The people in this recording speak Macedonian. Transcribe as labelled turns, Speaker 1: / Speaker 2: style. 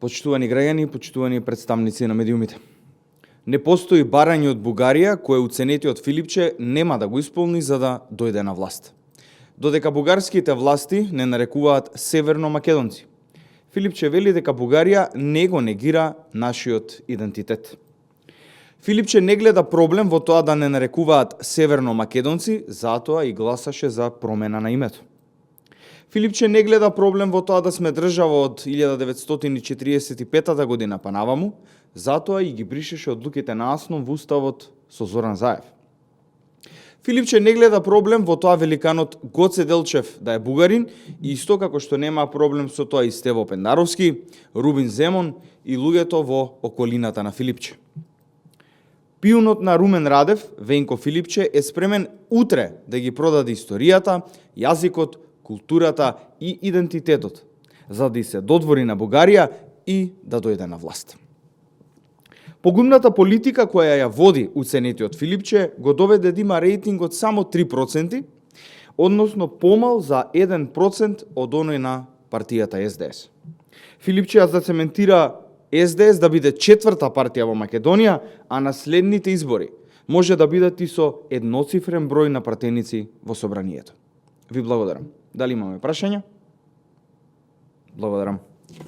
Speaker 1: Почитувани граѓани, почитувани представници на медиумите. Не постои барање од Бугарија кое уценетиот Филипче нема да го исполни за да дојде на власт. Додека бугарските власти не нарекуваат северно македонци. Филипче вели дека Бугарија не го негира нашиот идентитет. Филипче не гледа проблем во тоа да не нарекуваат северно македонци, затоа и гласаше за промена на името. Филипче не гледа проблем во тоа да сме држава од 1945 година па наваму, затоа и ги бришеше одлуките на Аснон во уставот со Зоран Заев. Филипче не гледа проблем во тоа великанот Гоце Делчев да е бугарин и исто како што нема проблем со тоа и Стево Пендаровски, Рубин Земон и луѓето во околината на Филипче. Пиунот на Румен Радев, Венко Филипче, е спремен утре да ги продаде историјата, јазикот, културата и идентитетот, за да се додвори на Бугарија и да дојде на власт. Погумната политика која ја води уценетиот Филипче го доведе да има рейтинг од само 3%, односно помал за 1% од оној на партијата СДС. Филипче ја зацементира СДС да биде четврта партија во Македонија, а на следните избори може да бидат и со едноцифрен број на пратеници во собранието. Ви благодарам. Дали имаме прашања? Благодарам.